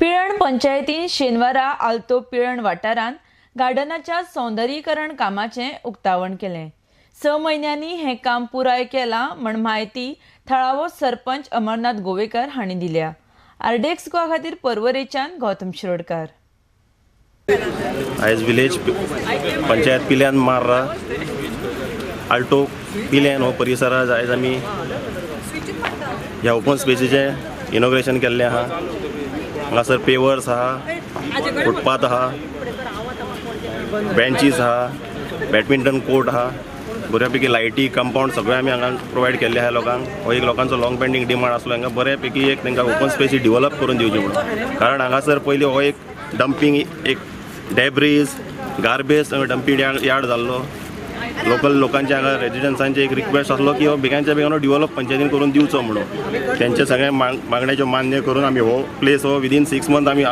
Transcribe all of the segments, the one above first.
पिळर्ण पंचायतीन शेनवारा आल्तो पिळर्ण वाठारांत गार्डनाच्या सौंदर्यीकरण कामाचें उक्तावण केलें. 6 म्हयन्यांनी हें काम पुराय केलां म्हण म्हायती थळावो सरपंच अमरनाथ गोवेकर हांणी दिल्या. आरडीएक्स गोवा खातीर पर्वरेच्यान गौतम शिरोडकार. आयज विलेज पंचायत पिल्यान मार्रा, आल्टो पिल्यान हो परिसरात आयज आमी ह्या ओपन स्पेसीचें इनॉग्रेशन केल्लें आहा. हांगासर पेवर्स आहा, फुटपाथ आहा, बेंचीस आहा, बॅडमिंटन कोर्ट आहा, बऱ्या लायटी, कंपाऊंड सगळें आमी हांगा प्रोवायड केल्लें आहा लोकांक. हो एक लोकांचो लाँग पेंडींग डिमांड आसलो, हांगा बऱ्यापैकी एक तांकां ओपन स्पेसी डिवलप करून दिवची म्हणून. कारण हांगासर पयलीं हो एक डंपींग, एक डेब्रीज, गार्बेज डंपींग यार्ड जाल्लो. लोकल लोकांचे हांगा रेजिडन्सांचे एक रिक्वेस्ट आसलो की हो बेगानच्या बेगान डिवलप पंचायतीन करून दिवचो म्हणून. तेंचे सगळे मागण्याच्यो मान्य करून आमी हो प्लेस हो विदीन 6 मंथ आमी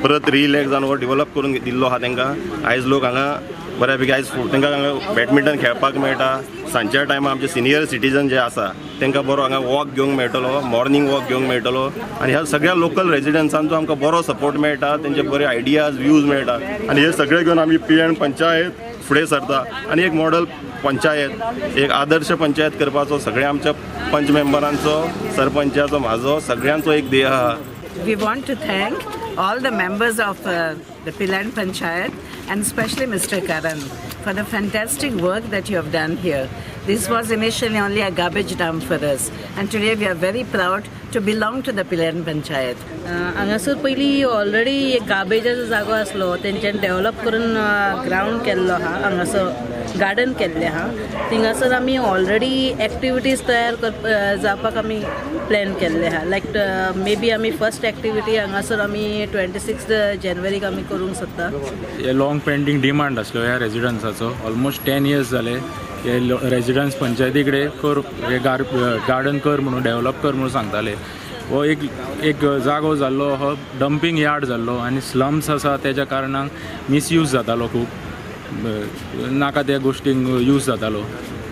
परत रिइलेक्ट जावन हो डिवलप करून दिल्लो आहा तांकां. आयज लोक हांगा बऱ्यापैकी आयज तांकां हांगा बॅडमिंटन खेळपाक मेळटा. सांजच्या टायमार आमचे सिनियर सिटीजन जे आसा तांकां बरो हांगा वॉक घेवंक मेळटलो, मॉर्निंग वॉक घेवंक मेळटलो आनी ह्या सगळ्या लोकल रेजिडन्सांचो आमकां बरो सपोर्ट मेळटा, तेंचे बरे आयडियाज, व्यूज मेळटा आनी हे सगळे घेवन आमी पिळर्ण पंचायत फुडें सरता आनी एक मॉडल पंचायत, एक आदर्श पंचायत करपाचो सगळ्या आमच्या पंच मेंबरांचो, सरपंचाचो, म्हाजो, सगळ्यांचो एक ध्येय आहा. We want to thank all the members of the Pilerne Panchayat and especially Mr. Karan for the fantastic work that you have done here. This was initially only a garbage dump for us, and today we are very proud to belong to the Pilerne Panchayat. हांगासर पयलीं already एक गार्बेजाचो जागो आसलो. तेंच्यांनी develop करून ground केल्लो आहा. हांगासर गार्डन केल्लें आहा. थिंगासर आमी ऑलरेडी एक्टिविटीज तयार कर जावपाक आमी प्लॅन केल्ले आहा. लायक मे बी आमी फर्स्ट एक्टिविटी हांगासर आमी 26 जानेवारीक आमी करूंक सोदता. हे लाँग पेंडींग डिमांड आसलो ह्या रेजिडन्साचो. ऑलमोस्ट 10 इयर्स जाले हे रेजिडन्स पंचायती कडेन कर, हे गार्डन कर म्हणून, डेव्हलप कर म्हणून सांगताले. हो एक एक जागो जाल्लो, हो डंपींग यार्ड जाल्लो आनी स्लम्स आसा, तेज्या कारणान मिसयूज जातालो खूब, नाका त्या गोश्टींक यूज जातालो.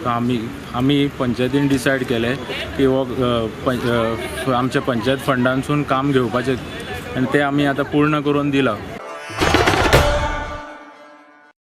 आमी पंचायतीन डिसायड केलें की हो आमच्या पंचायत फंडांसून काम घेवपाचें आनी तें आमी आतां पूर्ण करून दिलां.